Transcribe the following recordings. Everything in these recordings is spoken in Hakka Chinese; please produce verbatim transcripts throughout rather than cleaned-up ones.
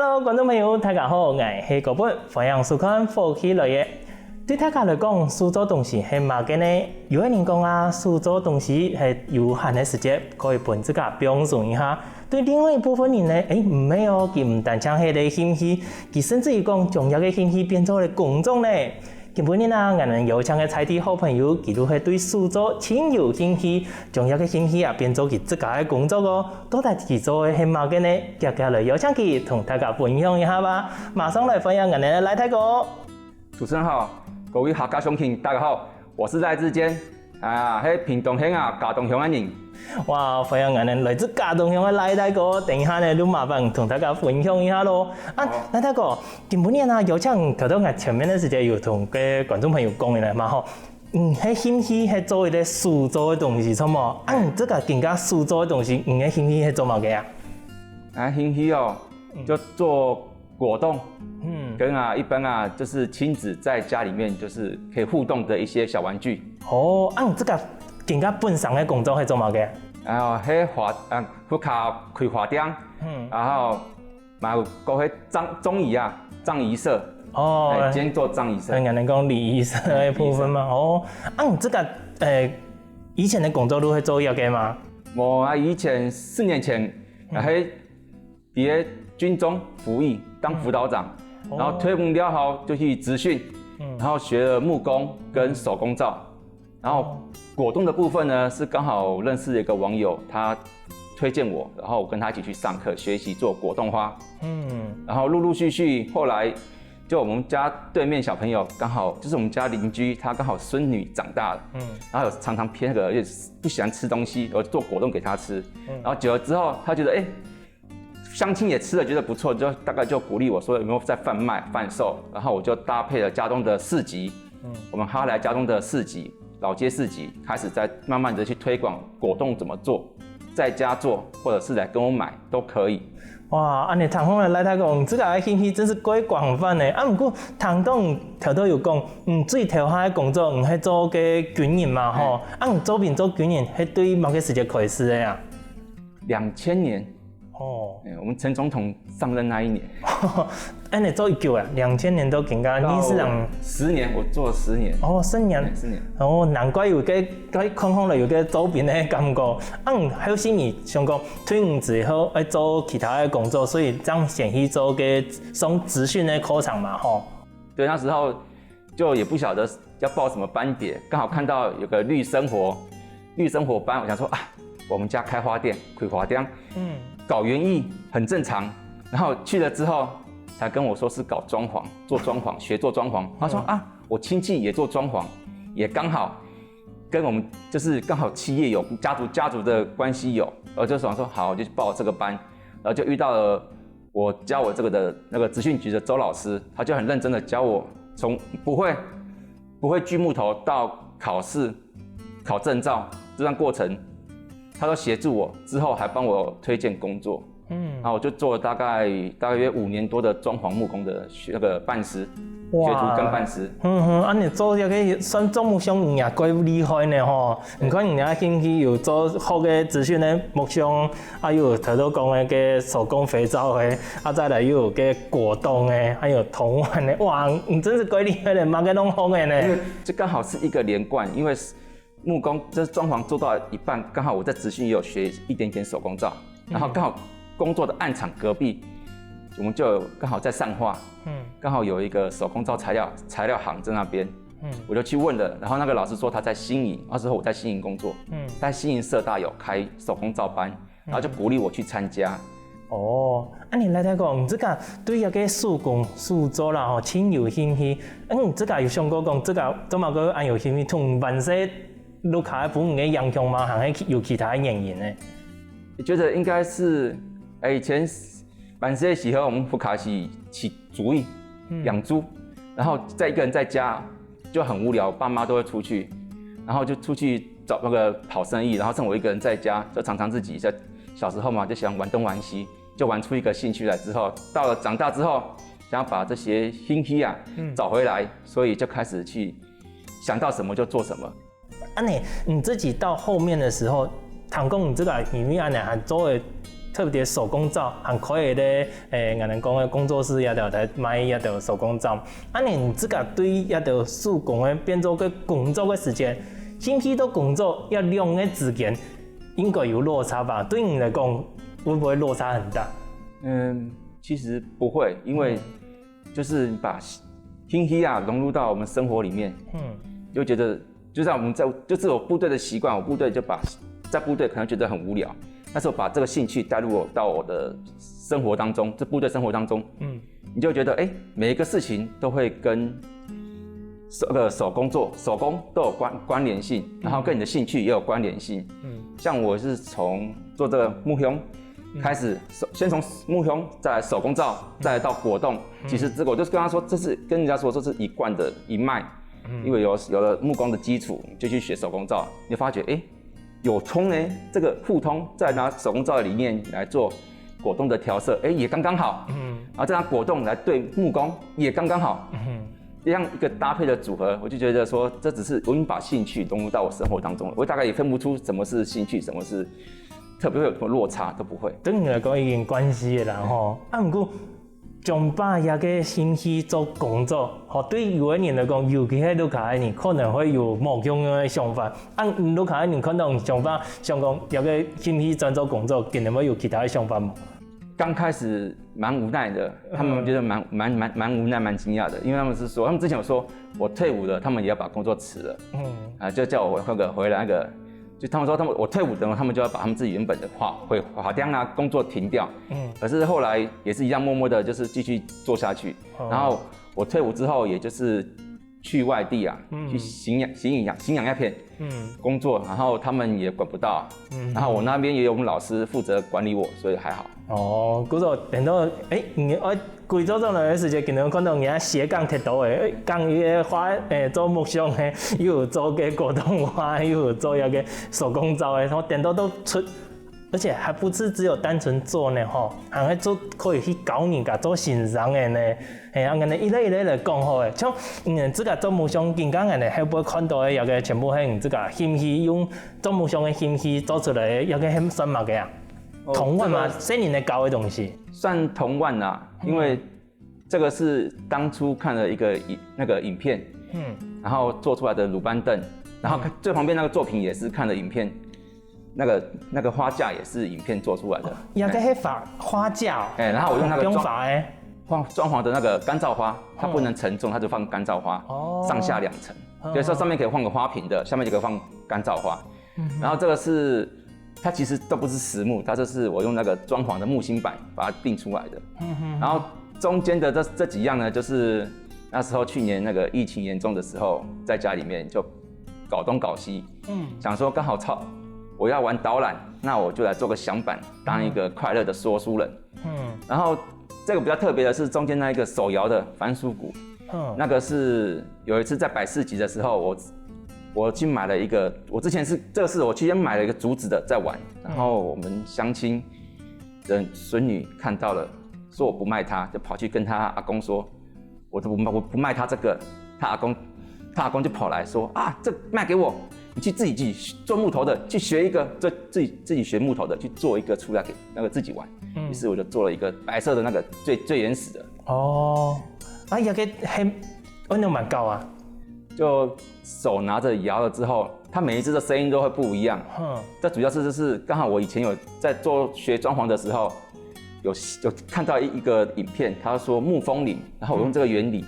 Hello，觀眾朋友，大家好，𠊎係高本，歡迎收看《福氣來了》。對大家來講，手做東西係麼个呢？有个人講啊，手做東西係有閒个時節，可以分自家放鬆一下。對另外一部分人呢，誒，毋係哦，佢毋單淨係个興趣，佢甚至於講，將這个興趣變做个工作呢。 今晡日啊，𠊎等邀請个在地好朋友，佢就係對手作盡有興趣，將這个興趣啊變做佢自家个工作哦。到底佢做个係麼个呢？遽遽來邀請佢同大家分享一下吧。馬上來歡迎𠊎等个賴大哥。主持人好，各位客家鄉親，大家好，我是賴志堅。啊，係屏東縣啊，佳冬鄉个人。哇，歡迎𠊎等來自佳冬鄉个賴大哥。等一下呢，就麻煩同大家分享一下咯。啊，好。賴大哥， 今晡日啊，邀請頭到𠊎前面个時節有同个觀眾朋友講个嘛吼，嗯，係興趣係做一个手做个東西，著無？啊，你自家更加手做个東西，你个興趣係做麼个啊？啊，興趣哦，就做果凍，嗯，跟啊一般啊就是親子在家裡面就是可以互動的一些小玩具。哦，啊，你自家更加本身个工作係做麼个？啊，係花，啊，屋下開花店，嗯，然後 嘛有个係葬葬儀啊，葬儀社。哦，哎，兼做葬儀社。人家講禮儀社个部分嘛，哦，啊，你自家，誒，以前个工作就係做這个嗎？我啊，以前四年前，嗯，還在軍中服役當輔導長，嗯，然後退伍了後就去職訓，嗯，然後學了木工跟手工皂。 然後果凍的部分呢，是剛好認識一個網友，他推薦我，然後我跟他一起去上課，學習做果凍花。嗯，然後陸陸續續，後來就我們家對面小朋友剛好就是我們家鄰居，他剛好孫女長大了，嗯，然後有常常偏那個，也不喜歡吃東西，我就做果凍給他吃。嗯，然後久了之後，他覺得，哎， 鄉親也吃了覺得不錯，就大概就鼓勵我說有沒有在販賣、販售，然後我就搭配了佳冬的市集，嗯，我們哈來佳冬的市集，老街市集，開始在慢慢的去推廣果凍怎麼做，在家做，或者是來跟我買都可以。哇，恁樣聽起來，大家講，這個興趣真是蓋廣泛呢。啊，毋過聽講頭頭有講，嗯，最頭下个工作，你係做个軍人嘛，吼，嗯，啊，你做兵做軍人，係對麼个時節開始个啊？兩千年， 哦，哎，我們陳總統上任那一年。恁樣做幾久啊？兩千年到今个，到你係講十年，我做了十年。哦，十年。哎，十年。哦，難怪有个，該看起來有个做兵个感覺。啊，後生人想講退伍之後愛做其他个工作，所以正先去做个上職訓个課程嘛，吼。對，那時候 就也不曉得要報什麼班別，剛好看到有個綠生活，綠生活班，我想說啊，我們家開花店，開花店，嗯，搞園藝很正常。然後去了之後，才跟我說是搞裝潢，做裝潢，學做裝潢。他說啊，我親戚也做裝潢，也剛好跟我們就是剛好企業有家族家族的關係有，我就想說好，我就去報這個班，然後就遇到了 我教我這個的那個職訓局的周老師，他就很認真的教我，從不會不會鋸木頭到考試、考證照這段過程，他都協助我，之後還幫我推薦工作。嗯，然後我就做了大概大約五年多的裝潢木工的學那個半師，哇，學徒跟半師。嗯哼，啊，你做這個算做木匠，你也蓋厲害呢吼！你看人家興趣有做好个資訊呢，木匠 啊，又有頭頭講个个手工肥皂个，啊，再來又有个果凍个，還有童玩个，哇，你真是蓋厲害咧，麼个攏好个呢。因為這剛好是一個連貫，因為木工這裝潢做到一半，剛好我在職訓也有學一點點手工皂，然後剛好工作的案場隔壁，我們就有剛好在善化，嗯，剛好有一個手工皂材料材料行在那邊，嗯，我就去問了，然後那個老師說他在新營，那時候我在新營工作，嗯，在新營社大有開手工皂班， 然後就鼓勵我去參加。哦，恁樣來講，你自家對這個手工手作啦吼，盡有興趣。嗯，你自家有想過講，自家做麼个恁有興趣，同萬世屋下个父母个影響嗎？還係有其他个原因呢？我覺得應該是，哎，以前萬世个時候，我們屋下是飼豬，嗯，養豬，然後再一個人在家就很無聊，爸媽都會出去，然後就出去找那個跑生意，然後剩我一個人在家，就常常自己在小時候嘛，就喜歡玩東玩西，就玩出一個興趣來之後，到了長大之後，想要把這些興趣啊，嗯，找回來，所以就開始去想到什麼就做什麼。恁樣，你自己到後面的時候，聽講你這個興趣恁樣還做了特別手工皂，還開个咧，誒，𠊎等講个工作室也有在賣也有手工皂。啊，你自家對也有手工个變做个工作个時間，興趣到工作也兩个之間，應該有落差吧？對你來講，會不會落差很大？嗯，其实不会，因为就是把兴趣啊融入到我们生活里面，嗯，就觉得就像我们在就是有部队的习惯，我部队就把在部队可能觉得很无聊，但是我把这个兴趣带入我到我的生活当中，这部队生活当中，嗯，你就觉得哎，每一个事情都会跟手个手工做手工都有关关联性，然后跟你的兴趣也有关联性。嗯，像我是从做这个木胸开始，手先从木胸，再来手工皂，再来到果冻。其实这个我就是跟他说，这是跟人家说这是一贯的一脉，因为有有了木工的基础，你就去学手工皂，你就发觉哎，有通呢，这个互通，再拿手工皂的理念来做果冻的调色，哎，也刚刚好。嗯，然后再拿果冻来对木工，也刚刚好。嗯，这样一个搭配的组合，我就觉得说，这只是我已经把兴趣融入到我生活当中了，我大概也分不出什么是兴趣，什么是特别会有什么落差，都不会。对你来讲已经关系了啦吼。啊，不过将把遐个兴趣做工作，吼，对有个人来讲，尤其系屋下个人，可能会有无共样个想法。啊，你屋下个人看到你想法，想讲有个兴趣转做工作，肯定会有其他个想法无？刚开始蛮无奈的，他们觉得蛮蛮蛮蛮无奈、蛮惊讶的，因为他们是说，他们之前有说我退伍了，他们也要把工作辞了，嗯，啊，就叫我那个回来那个，就他们说他们我退伍了，他们就要把他们自己原本的花会花掉啊，工作停掉，嗯，可是后来也是一样，默默的就是继续做下去，然后我退伍之后，也就是去外地啊，去荥阳荥阳荥阳那片，嗯，工作，然后他们也管不到，嗯，然后我那边也有我们老师负责管理我，所以还好。哦，故所等到，哎，你愛歸做轉來个時節，今日看到你啊斜槓忒多个，講一个花，誒，做木匠个，又有做个果凍花，又有做一个手工皂个，然後等到都出，而且還不是只有單純做呢吼，還會做可以去教人家做先生个呢。嘿，啊，恁呢一類一類來講好誒，像你自家做木匠，今剛恁呢，會不會看到个有个全部係你自家興趣用做木匠个興趣做出來个，有个係算麼个啊？童玩嘛，細人仔搞个東西。算童玩啊，因为这个是当初看了一个影那个影片，嗯，然后做出来的鲁班凳，然后最旁边那个作品也是看了影片，那个那个花架也是影片做出来的。呀，这是花花架哦。哎，然后我用那个用装法哎。装装潢的那个干燥花，它不能承重，它就放干燥花，哦，上下两层，所以说上面可以放个花瓶的，下面就可以放干燥花。然后这个是它其实都不是实木，它就是我用那个装潢的木芯板把它钉出来的。然后中间的这这几样呢，就是那时候去年那个疫情严重的时候，在家里面就搞东搞西，嗯，想说刚好超我要玩导览，那我就来做个响板，当一个快乐的说书人。嗯，然后这个比较特别的是中间那一个手摇的番薯鼓，嗯，那个是有一次在百事集的时候，我我去买了一个，我之前是这个是我去先买了一个竹子的在玩，然后我们乡亲的孙女看到了，说我不卖她，就跑去跟她阿公说，我不我不卖她这个，她阿公他阿公就跑来说啊，这卖给我，你去自己去做木头的，去学一个，这自己自己学木头的，去做一个出来给那个自己玩。于是我就做了一个白色的那个最最原始的。哦，啊，也个很，温度蛮高啊。就手拿着摇了之后，它每一只的声音都会不一样。嗯，这主要是就是刚好我以前有在做学装潢的时候，有有看到一一个影片，他说木风铃，然后我用这个原理，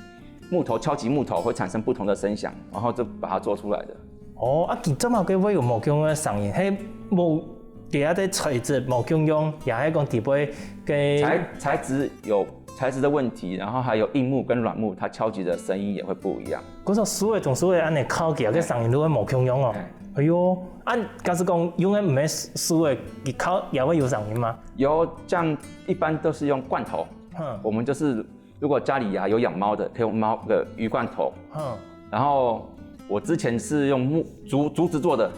木头敲击木头会产生不同的声响，然后就把它做出来的。哦，啊，佢做么个会有无共样个声音？係木底下个材质无共样，也係讲底背个材材质有材质的问题，然后还有硬木跟软木，它敲击的声音也会不一样。嗰种树个同树个安尼敲起来，个声音都会无共样哦。哎哟，啊，假使讲用个毋系树个，佢敲也会有声音吗？有，像一般都是用罐头，嗯，我们就是如果家里啊有养猫的，可以用猫的鱼罐头，嗯，然后我之前是用木竹竹子做的，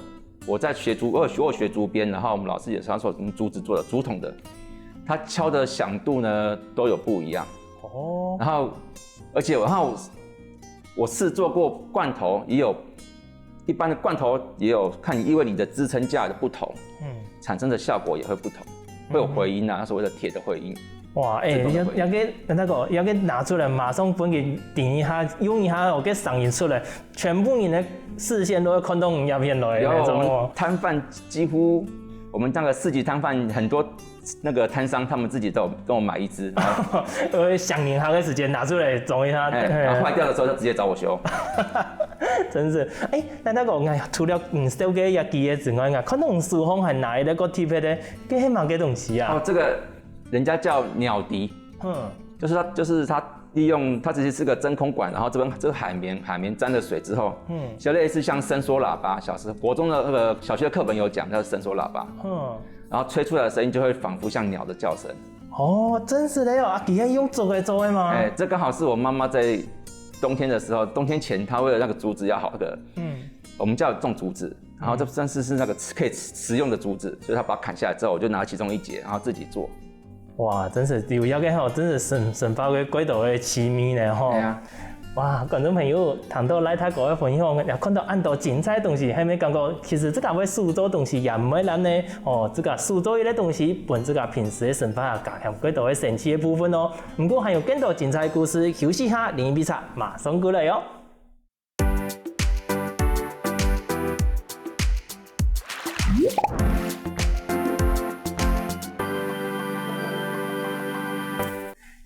我在学竹，我有学我学竹编，然后我们老师也是他说用竹子做的竹筒的，它敲的响度呢都有不一样哦，然后而且然后我试做过罐头，也有一般的罐头也有看，因为你的支撑架的不同，嗯，产生的效果也会不同。会有回音啊，所谓的铁的回音。哇，哎、自动的回音要要给那个要给拿出来，马上分给顶一下，用一下，我给嗓音出来，全部你的视线都会看到你那边来然后我们那种哦。摊贩几乎，我们那个市集摊贩很多那个摊商，他们自己都有跟我买一支，然后呃，响铃哈个时间拿出来装一下，哎，然后坏掉的时候就直接找我修。真是，哎、那那个我看除了你手个一支之外，我看到你手上还拿一个个特别的，这是么个东西啊？哦，这个人家叫鸟笛，嗯，就是它，就是它利用它其实是个真空管，然后这边这个海绵，海绵沾了水之后，嗯嗯，就类似像伸缩喇叭，小时国中的那个小学课本有讲，叫伸缩喇叭，嗯，然后吹出来的声音就会仿佛像鸟的叫声。哦，真是的哦，啊，底下用做个做的吗？哎，这刚好是我妈妈在冬天的时候，冬天前她为了那个竹子要好那个，嗯，我们家有种竹子，然后这算是是那个可以食用的竹子，所以她把它砍下来之后，我就拿其中一节，然后自己做。哇，真是有一个吼，真是生生发个味道个奇妙呢吼。哎呀，哇，观众朋友，听到赖大哥个分享，也看到恁多精彩个东西，还没感觉其实自家个手做东西也毋会难呢。哦，自家手做一个东西，分自家平时个生活加添更多个神奇个部分哦。不过还有更多精彩个故事，休息下，另一杯茶马上过来哦。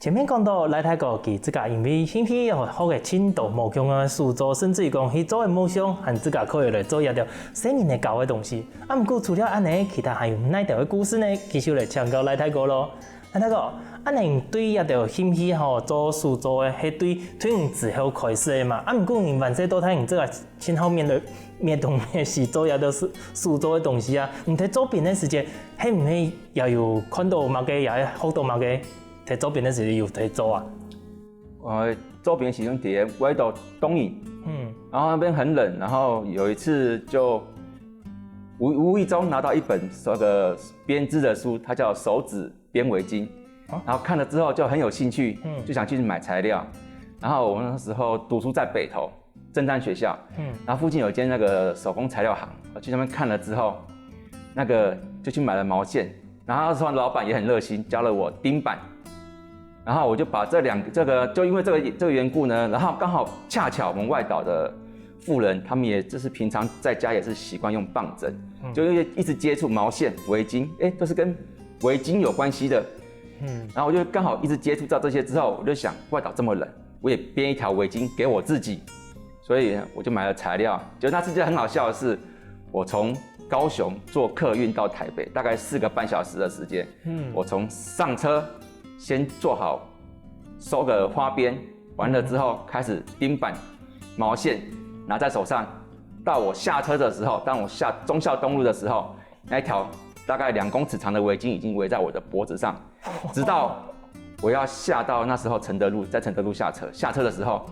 前面講到，賴大哥佢自家因為興趣學个盡多無共樣个手作，甚至於講去做个夢想，還自家可以來做一條細人仔搞个東西。啊，毋過除了恁呢，其他還有哪條个故事呢？繼續來請教賴大哥咯。賴大哥，恁呢你對這條興趣吼做手作个，係對對你之後開始个嘛？啊，毋過你還細到大，你自家盡好面對面同面試做這條手手作个東西啊？你在做兵个時節，係毋係也有看到麼个，也學到麼个？ 在做兵个時候有在做啊？我做兵其中第一，我到東營，嗯然后那边很冷，然后有一次就无无意中拿到一本那个编织的书，它叫《手指编围巾》，啊然后看了之后就很有兴趣，嗯就想去买材料。然后我那时候读书在北投正山学校，嗯然后附近有一间那个手工材料行，我去那边看了之后，那个就去买了毛线，然后那时候老板也很热心，教了我钉板。然后我就把这两这个就因为这个这个缘故呢，然后刚好恰巧我们外岛的妇人，他们也就是平常在家也是习惯用棒针，嗯就因为一直接触毛线、围巾，哎，都是跟围巾有关系的。嗯然后我就刚好一直接触到这些之后，我就想外岛这么冷，我也编一条围巾给我自己，所以我就买了材料。就那次就很好笑的是，我从高雄坐客运到台北，大概四个半小时的时间，嗯我从上车先做好收个花边，完了之后开始钉板、毛线拿在手上，到我下车的时候，当我下忠孝东路的时候，那一条大概两公尺长的围巾已经围在我的脖子上，直到我要下到那时候承德路，在承德路下车，下车的时候，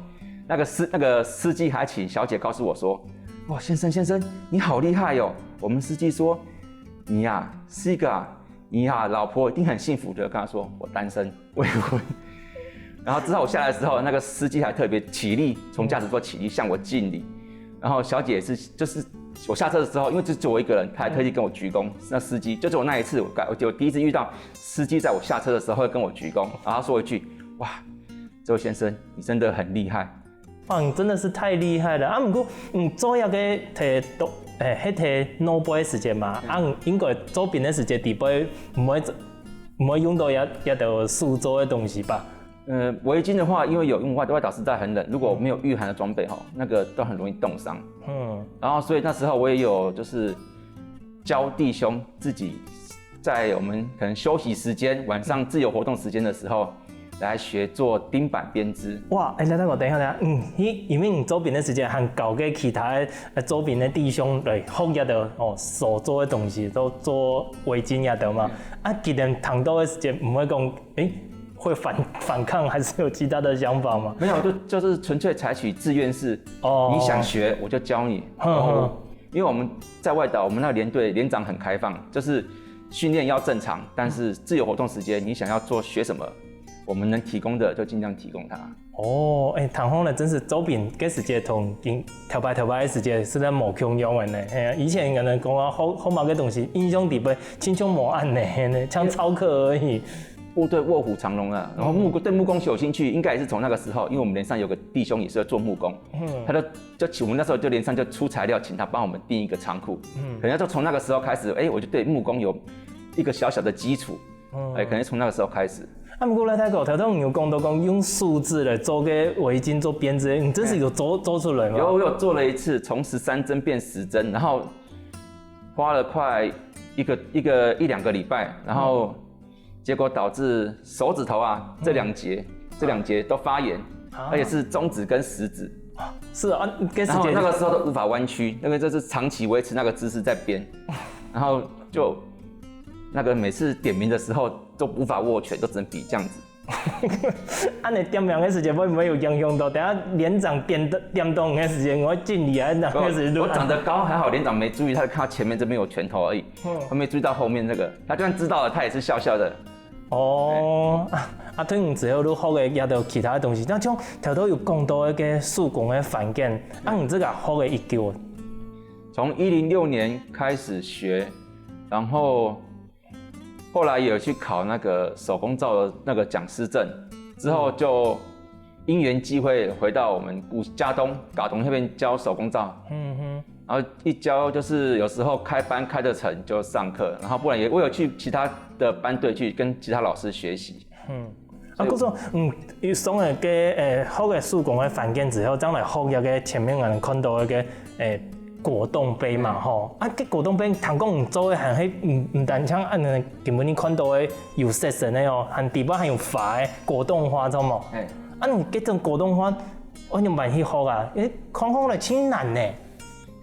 那个司那个司机还请小姐告诉我说：“哇，先生先生，你好厉害哦！”我们司机说：“你呀、是一个啊，你呀、老婆一定很幸福的。”跟他说我单身未婚。然后之后我下来的时候，那个司机还特别起立，从驾驶座起立向我敬礼。然后小姐也是，就是我下车的时候，因为就只有我一个人，他还特地跟我鞠躬。那司机就只有那一次，我感我就第一次遇到司机在我下车的时候会跟我鞠躬，然后他说一句：“哇，这位先生，你真的很厉害。”哇，你真的是太厉害了啊！不过，嗯，做一个提到，诶，迄提 no boy 个时节嘛，啊，应该做兵个时节，底背毋会毋会用到一一条手做个东西吧？呃，围巾的话，因为有用外外岛实在很冷，如果没有御寒的装备哈，那个都很容易冻伤。嗯，然后所以那时候我也有就是教弟兄自己在我们可能休息时间、晚上自由活动时间的时候，来学做钉板编织。哇，哎，等等我等一下，等一下，嗯，你因为你做兵个时节，还教个其他个呃做兵个弟兄来学一个哦手做个东西，都做围巾一个嘛。啊，佢等听到个时节，毋会讲，诶，会反反抗，还是有其他的想法吗？没有，就就是纯粹采取自愿式，哦你想学我就教你。哼然后，因为我们在外岛，我们那个连队连长很开放，就是训练要正常，但是自由活动时间你想要做学什么，我們能提供的就盡量提供他。哦，哎，聽講呢，真係周斌个時節同今頭擺頭擺个時節實在無共樣个呢。哎呀，以前可能講啊，學學麼个東西，印象底背，親像無恁呢，像操課而已。哦，對，臥虎藏龍啊，然後木工對木工有興趣，應該也是從那個時候，因為我們連上有個弟兄也是在做木工，他就就請我們那時候就連上就出材料，請他幫我們訂一個倉庫，可能就從那個時候開始，哎，我就對木工有一個小小的基礎，哎，可能從那個時候開始。啊，毋過來，大哥，頭頭你有講到講用樹枝來做个圍巾、做辮子，你真係有做做出來嗎？有，我有做了一次，從十三針變十針，然後花了快一個一個一兩個禮拜，然後結果導致手指頭啊這兩節這兩節都發炎，而且是中指跟食指。是啊，該時然後節那個時候都無法彎曲，因為這是長期維持那個姿勢在編，然後就那個每次點名的時候都無法握拳，都只能比這樣子。啊，你點名个時節會毋會有影響到？等下連長點點到你个時節，我會敬禮啊，然後開始錄。我長得高還好，連長沒注意，他看到前面這邊有拳頭而已，他沒注意到後面這個，他就算知道了，他也是笑笑的。哦，啊，啊，對你之後你學个也有其他東西，那像頭頭有講到一個手工个環境，啊，你這個學个幾久？從一零六年開始學，然後後來也有去考那個手工皂的那個講師證，之後就因緣際會回到我們故家東高雄那邊教手工皂，嗯哼，然後一教就是有時候開班開得成就上課，然後不然也我有去其他的班隊去跟其他老師學習。啊，故所，嗯，上个个誒學个手工个環境之後，正來學這個前面我們看到个个誒果凍杯嘛吼。啊，个果凍杯，聽講你做个還係毋毋單淨恁樣，根本你看到个有色色个哦，還底背還有花个果凍花，知道無？哎，啊，你這種果凍花，我用蠻去學啊，誒，看看來真難呢。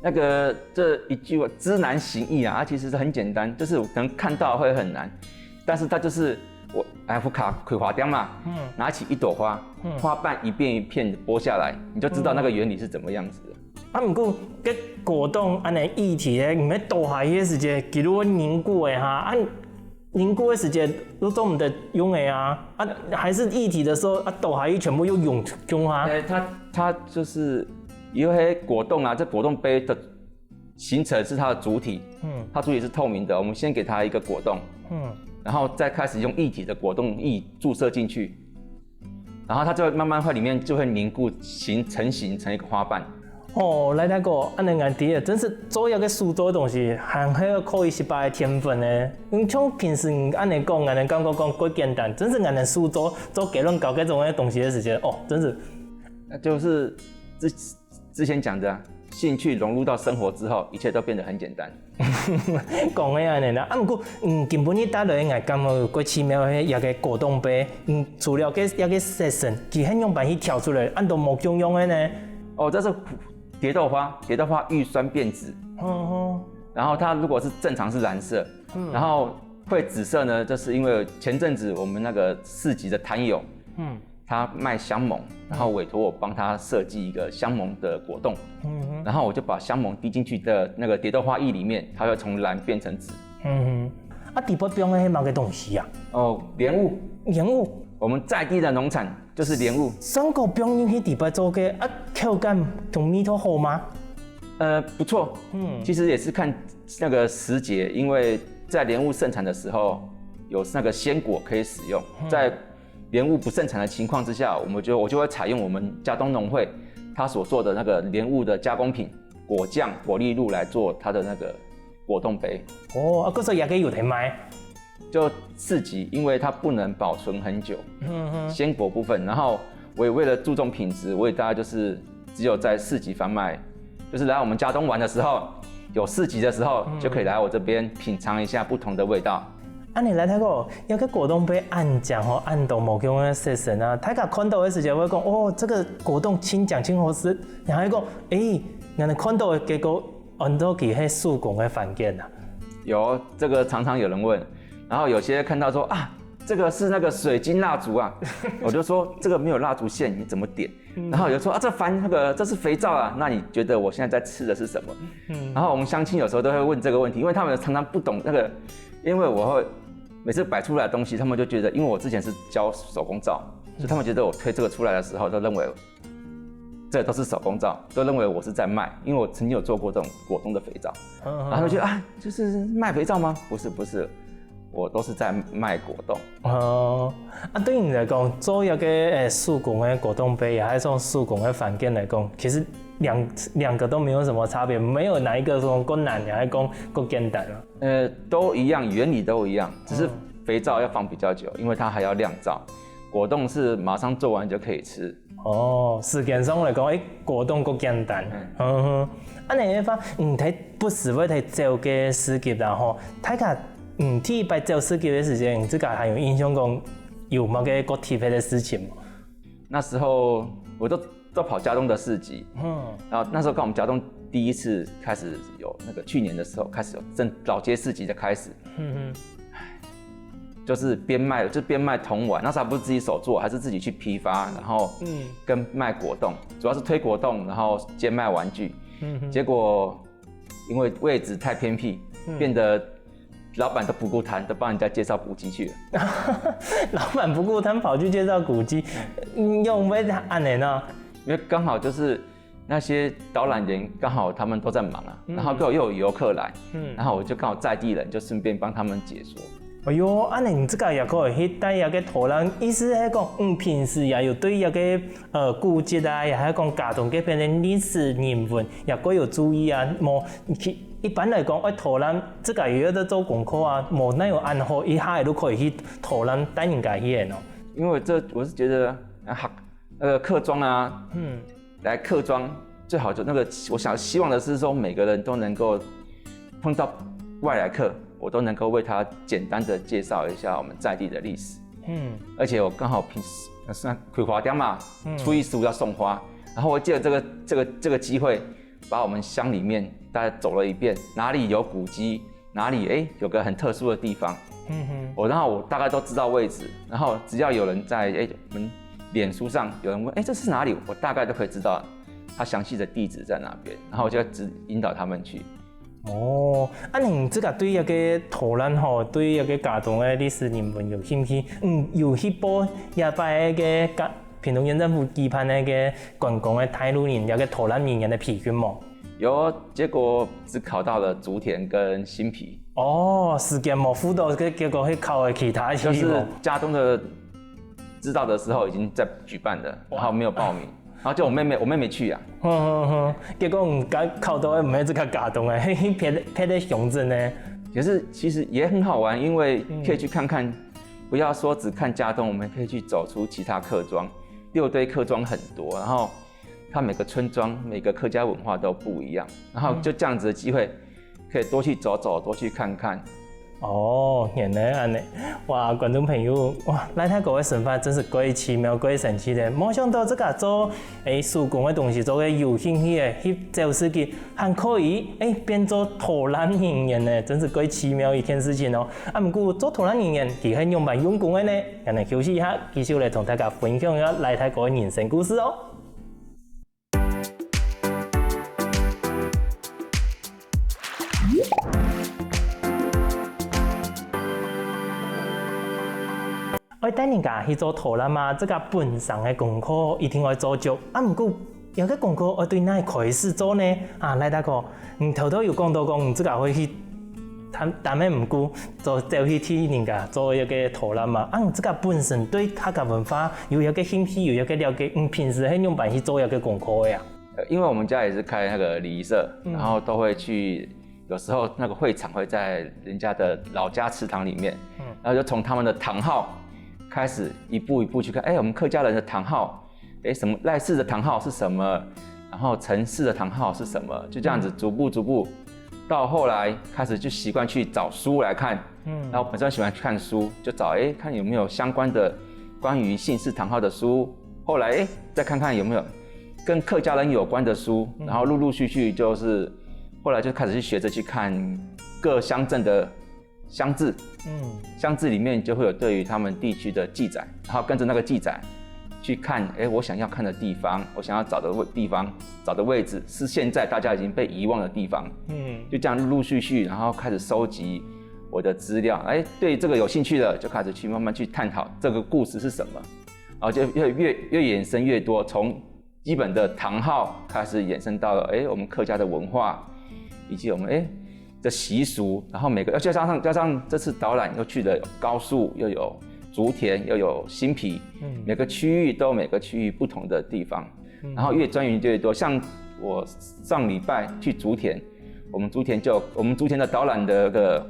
那個這一句話知難行易啊，它其實是很簡單，就是可能看到會很難，但是它就是我哎，福卡葵花店嘛，嗯，拿起一朵花，花瓣一片一片剝下來，你就知道那個原理是怎麼樣子的。啊，毋過个果凍安尼液體咧，毋係倒下去个時節，佢會凝固个哈，啊，凝固个時節都做毋得用个啊，啊，還是液體的時候，啊，倒下去全部又湧湧啊。哎，它它就是因為果凍啊，這果凍杯的形成是它的主體，嗯，它主體是透明的，我們先給它一個果凍，嗯，然後再開始用液體的果凍液注射進去，然後它就會慢慢會裡面就會凝固形成型成一個花瓣。哦，來大哥，安尼𠊎知了，真是做一個手做个東西，還係要靠一息个天分呢。嗯，像平時你安尼講，𠊎感覺講過簡單，真是𠊎手做做雞卵糕這種个東西个時節，哦，真是，那就是之之前講的啊，興趣融入到生活之後，一切都變得很簡單。講个安尼啦，啊，毋過，嗯，今晡日帶來个𠊎感覺有過奇妙个一個果凍杯，嗯，除了个一個色神，佢係仰般去調出來，恁多無共樣个呢？哦，這是蝶豆花，蝶豆花遇酸變紫。哦，然後它如果是正常是藍色，然後會紫色呢，就是因為前陣子我們那個市集的攤友，嗯，他賣香茅，然後委託我幫他設計一個香茅的果凍，嗯，然後我就把香茅滴進去的那個蝶豆花液裡面，它會從藍變成紫。嗯，啊，底背放个係麼个東西啊？哦，蓮霧，蓮霧，我們在地的農產就是蓮霧。上過放進去底背做个啊，口感同味道好嗎？呃，不錯，嗯，其實也是看那個時節，因為在蓮霧盛產的時候，有那個鮮果可以使用，在蓮霧不盛產的情況之下，我們就我就會採用我們佳冬農會它所做的那個蓮霧的加工品果醬、果粒露來做它的那個果凍杯。哦，啊，故所也个有得賣。就市集，因為它不能保存很久，鮮果部分，然後我也為了注重品質，我也大概就是只有在市集販賣，就是來我們佳冬玩的時候，有市集的時候就可以來我這邊品嚐一下不同的味道。安尼來大哥，這個果凍杯恁靚吼，恁多無共个色神啊，大家看到个時節會講，哦，這個果凍真靚真好食，然後講，誒，𠊎看到个結果，恁多佢係手工个環境啊。有，這個常常有人問，然後有些看到說啊，這個是那個水晶蠟燭啊，我就說這個沒有蠟燭線，你怎麼點？然後有說啊，這煩那個這是肥皂啊，那你覺得我現在在吃的是什麼？然後我們鄉親有時候都會問這個問題，因為他們常常不懂那個，因為我會每次摆出来的东西，他们就觉得，因为我之前是教手工皂，所以他们觉得我推这个出来的时候，都认为这都是手工皂，都认为我是在卖，因为我曾经有做过这种果冻的肥皂，然后他们觉得啊，就是卖肥皂吗？不是不是，我都是在卖果冻。哦，啊，對你來講，做一個誒手工的果凍杯，也係做手工的環境來講，其實兩兩個都沒有什麼差別，沒有哪一個說更難，也係講更簡單啊。呃，都一样，原理都一样，只是肥皂要放比较久，因为它还要酿造。果冻是马上做完就可以吃。哦，時間上來講，誒，果凍較簡單。嗯哼，啊，你个話，你在不時會在走个市集啦吼，大家，嗯，第一擺走市集个時間，你自家還有印象講有麼个較特別个事情無？那时候我都都跑佳冬的市集，嗯，然后那时候刚好我们佳冬第一次开始有那个去年的时候开始有正老街市集的开始，嗯哼，就是边卖就边卖童玩，那时候还不是自己手做，还是自己去批发，然后嗯跟卖果冻，主要是推果冻，然后兼卖玩具，嗯哼，结果因为位置太偏僻，变得老板都不顾摊，都帮人家介绍古迹去了。老板不顾摊跑去介绍古迹，用咩恁呢呢？因为刚好就是那些导览员刚好他们都在忙啊，然后又有游客来，嗯，然后我就刚好在地人，就顺便帮他们解说。哎哟，恁呢你自家也可以去帶一个導覽，意思係講，嗯，平時也有對一个呃古迹啊，也係講佳冬該片个历史人文，也可以有注意啊。無，一般來講，愛導覽自家也有在做功課啊，無哪有恁好一下就可以去導覽帶人家去个呢？因为这我是觉得啊，那个客庄啊，嗯，来客庄最好就那个，我想希望的是说每个人都能够碰到外来客，我都能够为他简单的介绍一下我们在地的历史。嗯，而且我刚好平时算葵花店嘛，初一十五要送花，然后我借这个这个这个机会，把我们乡里面大家走了一遍，哪里有古迹，哪里哎有个很特殊的地方，嗯哼，我然后我大概都知道位置，然后只要有人在哎我们脸书上有人问哎这是哪里，我大概都可以知道它详细的地址在哪边，然后我就指引导他们去。哦，啊，你自家對一个導覽吼，對一个佳冬个历史人文有兴趣，嗯，有去報這擺个屏東縣政府舉辦个觀光个帶路人，這个導覽人員个培訓無？有，结果只考到了竹田跟新埤。哦，時間無赴到，結果去考个其他地方。就是佳冬的知道的时候已经在举办了，然后没有报名，然后就我妹妹，我妹妹去啊。哼哼哼，結果你考到个毋係這个佳冬个，係別別个鄉鎮呢。可是其实也很好玩，因为可以去看看，不要说只看佳冬，我们可以去走出其他客庄。六堆客庄很多，然后它每个村庄、每个客家文化都不一样，然后就这样子的机会，可以多去走走，多去看看。哦，原來恁呢！哇，觀眾朋友，哇，賴大哥个生活真是過奇妙、過神奇个。無想到自家做誒手工个東西，做个有興趣个，去走市集，還可以誒變做導覽人員呢，真是過奇妙一件事情哦。啊，毋過做導覽人員，佢係仰般用功个呢？𠊎等休息一下，繼續來同大家分享一下賴大哥个人生故事哦。 愛帶人家去做導覽嘛，這个本身个功課一定愛做足。啊，毋過，這个功課愛對哪開始做呢？啊，賴大哥，你頭頭有講到講，你自家會去擔擔个毋過，做走去替人家做一个導覽嘛。啊，你自家本身對客家文化有一个興趣，有一个了解，你平時係仰般去做一个功課个啊？呃，因为我们家也是开那个礼仪社，然后都会去，有时候那个会场会在人家的老家祠堂里面，嗯，然后就从他们的堂号开始一步一步去看，哎，我们客家人的堂号，哎，什么赖氏的堂号是什么，然后陈氏的堂号是什么，就这样子逐步逐步，到后来开始就习惯去找书来看，嗯，然后本身喜欢看书，就找哎看有没有相关的关于姓氏堂号的书，后来哎再看看有没有跟客家人有关的书，然后陆陆续续就是后来就开始去学着去看各乡镇的乡志，嗯，乡志里面就会有对于他们地区的记载，然后跟着那个记载去看，哎，我想要看的地方，我想要找的位地方，找的位置是现在大家已经被遗忘的地方，嗯，就这样陆陆续续，然后开始收集我的资料，哎，对这个有兴趣的，就开始去慢慢去探讨这个故事是什么，然后就越越越延伸越多，从基本的唐号开始延伸到了，哎，我们客家的文化，以及我们哎的习俗，然后每个，再加上加上这次导览又去了高树，又有竹田，又有新埤，嗯，每个区域都有每个区域不同的地方，嗯，然后越钻研就越多。像我上礼拜去竹田，我们竹田就我们竹田的导览的个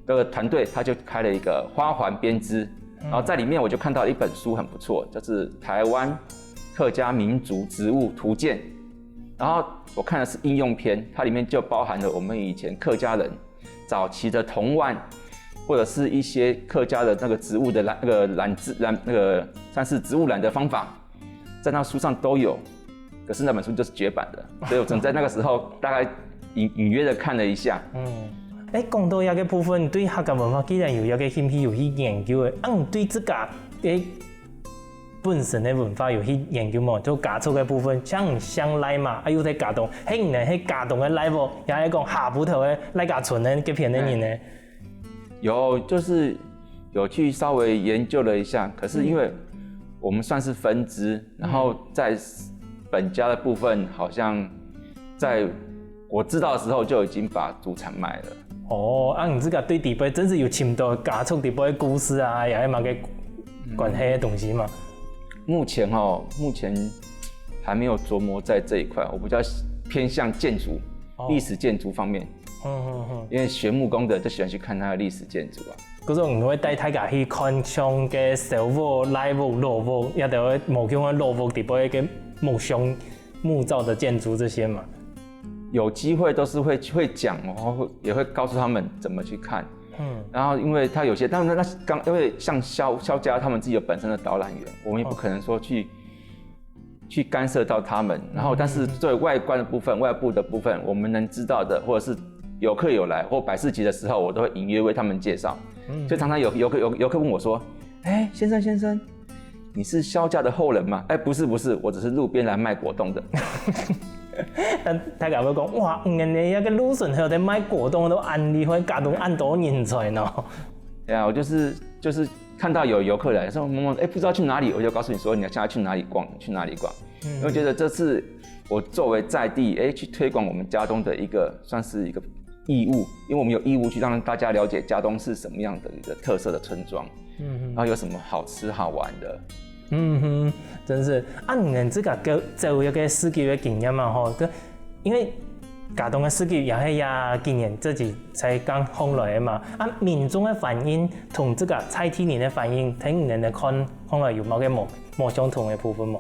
这个团队，他就开了一个花环编织，然后在里面我就看到一本书很不错，就是《台湾客家民族植物图鉴》。然后我看的是应用篇，它里面就包含了我们以前客家人早期的铜碗，或者是一些客家的那个植物的篮那个篮子篮那个算是植物染的方法，在那书上都有。可是那本书就是绝版的，所以我只能在那个时候大概隐隐约的看了一下。嗯，哎，讲到这个部分，对客家文化既然有一个兴趣，有去研究的，啊，你对自家个本身的文化有去研究无？就家族个部分，像乡内嘛，啊，又在家东，嘿，你呢？嘿，家东个内部，也系讲下埔头个赖家村个这片个人呢？有，就是有去稍微研究了一下，可是因为我们算是分支，然后在本家的部分，好像在我知道的时候就已经把祖产卖了。哦，啊，你这个对底背真是有寻到家族底背的故事啊，也有么个关系的东西嘛？目前哦，目前还没有琢磨在这一块，我比较偏向建筑、历史建筑方面。嗯嗯嗯，因为学木工的就喜欢去看它的历史建筑啊。可是你会带大家去看像个小屋、赖屋、老屋，也得会无用个老屋底背个木箱、木造的建筑这些嘛？有机会都是会会讲，然后也会告诉他们怎么去看。嗯，然后因为他有些，当然那刚因为像萧萧家他们自己有本身的导览员，我们也不可能说去。去干涉到他们，然后但是对外观的部分、外部的部分，我们能知道的，或者是游客有来或摆市集的时候，我都会隐约为他们介绍。所以常常有游客有游客问我说：“哎，先生先生，你是萧家的后人吗？”哎，不是不是，我只是路边来卖果冻的。但大家会讲，哇，原来那个路边还有在卖果冻，都恁厉害，家东恁多人才呢。对啊，我就是就是看到有游客来说，某某哎不知道去哪里，我就告诉你说你要现在去哪里逛，去哪里逛。因为觉得这次我作为在地，哎，去推广我们佳冬的一个算是一个义务，因为我们有义务去让大家了解佳冬是什么样的一个特色的村庄，嗯，然后有什么好吃好玩的。嗯哼，真是，啊，你们这个个走一个市集的经验嘛吼，个，因为佳冬的市集也系呀，今年自己才刚红来的嘛，啊，民众的反应同这个在地人的反应，同你们的看，看来有冇个冇冇相同的部分冇？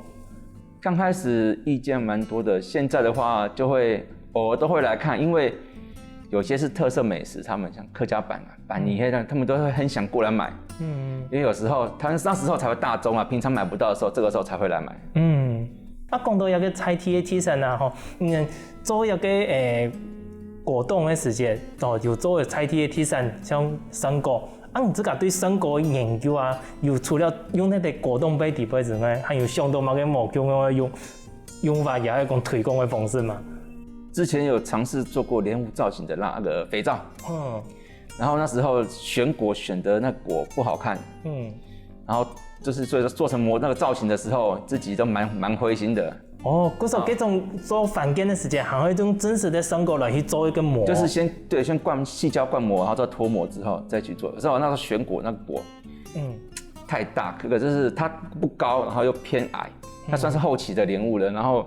刚开始意见蛮多的，现在的话就会偶尔都会来看，因为有些是特色美食，他们像客家板啊、板泥黑蛋，他们都会很想过来买。嗯，因为有时候他们那时候才会大宗啊，平常买不到的时候，这个时候才会来买。嗯，啊，讲到一个在地的特色啊，吼，嗯，做一个诶活动的时间，哦，有做在地的特色，像生果。 啊，你自家对生果个研究啊，有除了用那个果冻杯底杯之外，还有想到么个无共样个用用法，也系讲推广个方式嘛？之前有尝试做过莲雾造型的那个肥皂，嗯，然后那时候选果选的那果不好看，嗯，然后就是所以说做成模那个造型的时候，自己都蛮蛮灰心的。 哦，故所这种做饭店的时间，还会用真实的生果来去做一个模，就是先对，先灌细胶灌模，然后再脱模之后再去做。可是我那时候选果，那个果，嗯，太大，可可就是它不高，然后又偏矮，它算是后期的莲雾了。然后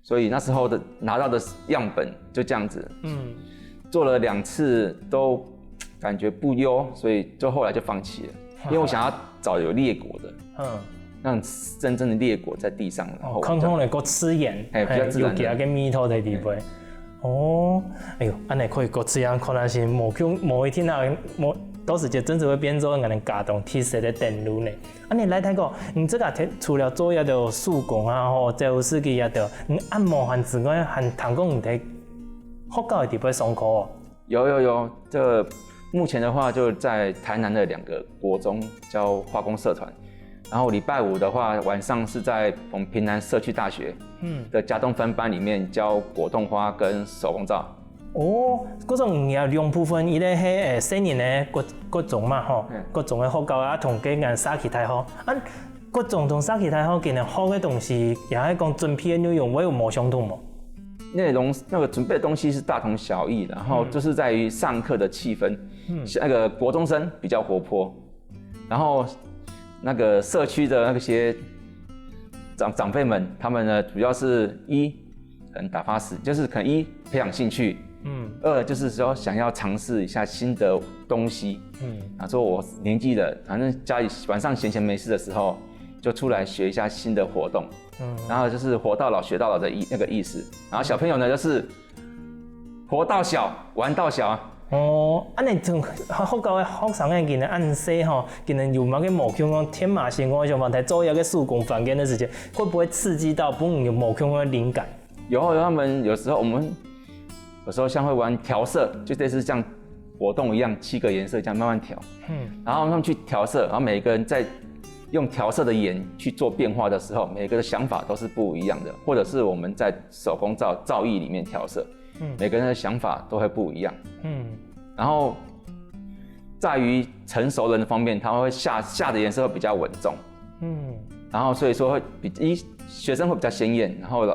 所以那时候的拿到的样本就这样子，嗯，做了两次都感觉不优，所以就后来就放弃了，因为我想要找有裂果的，嗯。 让真正的裂果在地上，然后空空的个刺眼，哎，比较自然的。有给它个蜜头在里边。哦，哎呦，安尼可以个这样看来是无用，无一天啊，无到时节真正会变做俺们家当特色的等路呢。安尼来泰国，你这个除了做一个手工啊，吼，这个设计啊，对，你按摩还之外，还谈过你在学校的地方上课哦。 有有有，这目前的话就在台南的两个国中教化工社团，然后礼拜五的话晚上是在我们平南社区大学的家动分班里面教果冻花跟手工皂。哦，國中有兩部分，一個係細人个國國中嘛吼，國中个學校啊，同該間社區大學啊，國中同社區大學佢等學个東西，也係講準備个內容會有無相同無？內容那個準備的東西是大同小異，然後就是在於上課的氣氛，嗯，那個國中生比較活潑，然後那個社區的那些長長輩們，他們呢主要是一可能打發時，就是可能一培養興趣，嗯，二就是說想要嘗試一下新的東西，嗯，啊，說我年紀了，反正家裡晚上閒閒沒事的時候，就出來學一下新的活動，嗯，然後就是活到老學到老的意那個意思。然後小朋友呢就是活到小玩到小啊。哦，恁呢從學校个學生个佢等恁細吼，佢等有麼个無共个天馬行空个想法，在做一個手工房間个時間，會不會刺激到分你有無共个靈感？有，他們有時候我們有時候像會玩調色，就類似像活動一樣，七個顏色這樣慢慢調。嗯，然後他們去調色，然後每個人在用調色的顏去做變化的時候，每個的想法都是不一樣的，或者是我們在手工皂皂液裡面調色，嗯，每個人的想法都會不一樣。嗯，然後在於成熟人的方面，他會下下的顏色會比較穩重。嗯，然後所以說會比一學生會比较鮮艳，然後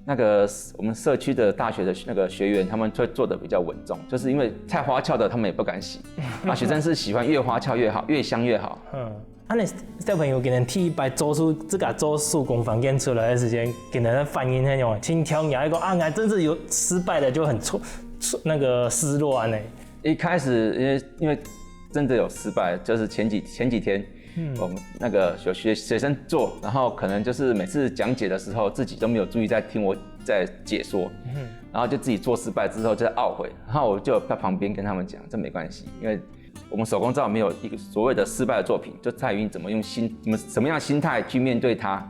那個我們社區的大學的那個學員，他們會做的比較穩重，就是因為太花俏的他們也不敢洗，啊，學生是喜歡越花俏越好，越香越好。嗯，恁呢小朋友佢等第一擺做出自家做手工房間出來个時間，佢等个反應係仰般？像聽你講啊，𠊎真是有失敗了，就很挫挫那個失落恁呢。一開始因為因為真的有失敗，就是前幾前幾天，嗯，我們那個有學學生做，然後可能就是每次講解的時候，自己都沒有注意在聽我在解說，嗯，然後就自己做失敗之後就懊悔，然後我就在旁邊跟他們講，這沒關係，因為我們手工皂沒有一個所謂的失敗的作品，就在於你怎麼用心怎麼什麼樣的心態去面對它，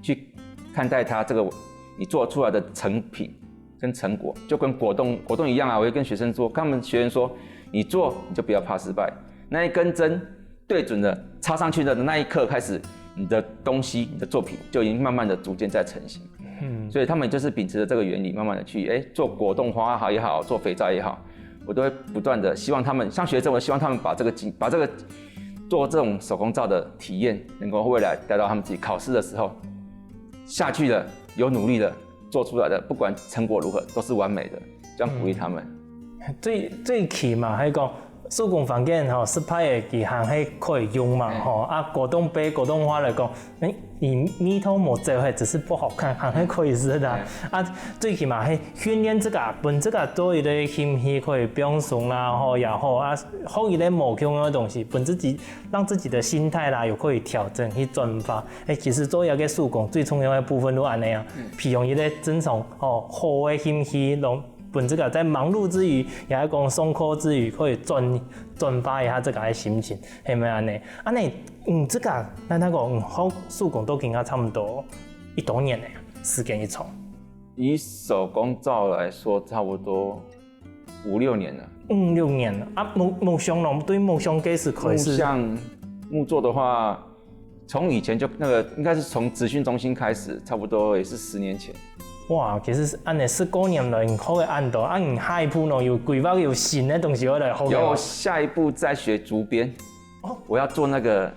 去看待它這個你做出來的成品。跟成果，就跟果冻果冻一樣啊！我會跟學生說，跟他們學員說，你做你就不要怕失敗，那一根針對準了插上去的那一刻開始，你的東西、你的作品就已經慢慢的逐漸在成型。嗯，所以他們就是秉持着這個原理，慢慢的去哎做果冻花好也好，做肥皂也好，我都會不斷的希望他們，像學生，我希望他們把這個經把這個做這種手工皂的體驗，能夠未來帶到他們自己考試的時候，下去了，有努力了。做出來的，不管成果如何，都是完美的，這樣鼓勵他們。最最起碼還講，手工房間吼，失敗个佢還係可以用嘛吼。啊，果凍杯、果凍花來講，欸，你味道無走，還只是不好看，還係可以食的。啊，最起碼係訓練這個，分這個做一個興趣可以放鬆啦，吼也好啊，學一個無共个東西，分自己讓自己的心態啦，有可以調整去轉化。 欸，其實做一個手工最重要个部分就恁仔啊，培養一個正常吼好个興趣，讓分自家在忙碌之餘，也係講上課之餘，可以轉轉化一下自家个心情，係毋係恁仔？恁仔，嗯，自家，該該講，嗯，學手工到今下差毋多幾多年了，時間幾長？以手工皂來說，差不多五六年了。五六年了啊，木木匠咯，對木匠開始開始。木匠木作的話，從以前就那個應該是從職訓中心開始，差不多也是十年前。哇，其實恁仔十過年來，你學个恁多，啊，你下一步呢有規劃有新个東西愛來學个嗎？有，下一步再學竹編。哦，我要做那個，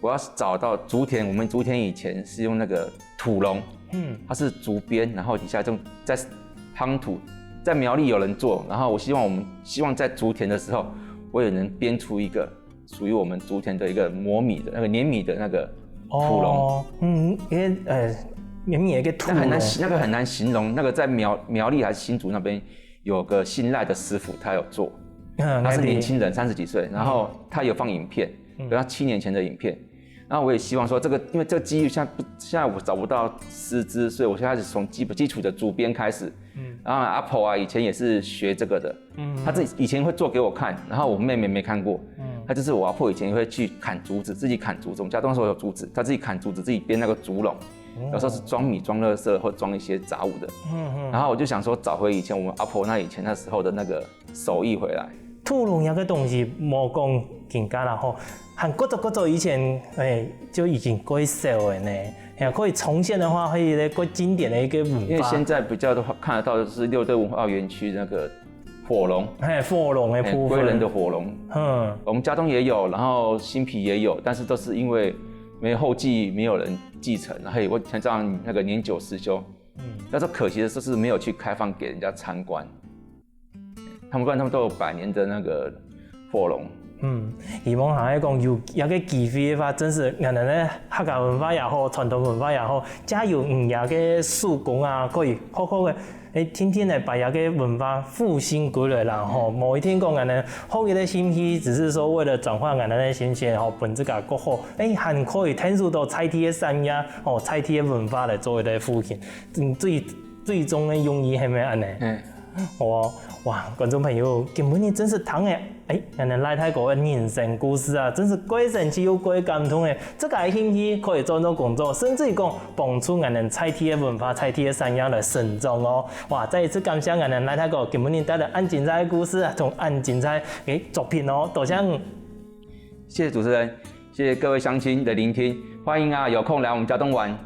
我要找到竹田，我們竹田以前是用那個土龍，嗯，它是竹編，然後底下用在夯土，在苗栗有人做，然後我希望我們希望在竹田的時候，我也能編出一個屬於我們竹田的一個磨米的那個碾米的那個土龍。哦，嗯，因為呃，碾米一個土龍，那很難，那個很難形容，那個在苗苗栗還是新竹那邊有個姓賴的師傅，他有做，嗯，他是年輕人，三十幾歲，然後他有放影片，有他七年前的影片。然後我也希望說這個，因為這個機遇現在不現在我找不到師資，所以我現在是從基基礎的竹編開始。嗯，然後阿婆啊，以前也是學這個的，嗯，他自己以前會做給我看，然後我妹妹沒看過，嗯，他就是我阿婆以前會去砍竹子，自己砍竹子，我們家當時有竹子，他自己砍竹子，自己編那個竹籠，有時候是裝米、裝垃圾或裝一些雜物的，嗯嗯，然後我就想說找回以前我們阿婆那以前那時候的那個手藝回來。土龍這個東西，莫講今下啦吼，還古早古早以前，欸，就已經過少了呢。欸，可以重現的話，會有一個過經典的一個文化。因為現在比較的話，看得到的是六堆文化園區那個火龙，嘿，火龙的部分。嘿，归仁的火龙，嗯，我们佳冬也有，然后新埤也有，但是都是因为没后继，没有人继承，然后我才这样那个年久失修。嗯，但是可惜的就是没有去开放给人家参观。他们不然他们都有百年的那个火龙。嗯，希望下个讲有一个机会的话，真是俺们的客家文化也好，传统文化也好，加有你个手工啊，可以好好个，哎，天天来把一个文化复兴过来啦，吼，某一天讲俺们好一个心意，只是说为了转换俺们的心情，吼，本这个过后，哎，还可以听受到在地的产业，吼，在地的文化来做一个复兴。嗯，最最终的用意系咩安呢？嗯。哦，哇，观众朋友，今晡日真是听个，哎，俺个赖大哥个人生故事啊，真是过神奇又过感动诶。这个兴趣可以做做工作，甚至于讲帮助俺个在地个文化、在地个产业来成长哦。哇，再一次感谢俺个赖大哥，今晡日带来恁精彩个故事啊，同恁精彩个作品哦，多谢你。谢谢主持人，谢谢各位乡亲的聆听，欢迎啊有空来我们佳冬玩。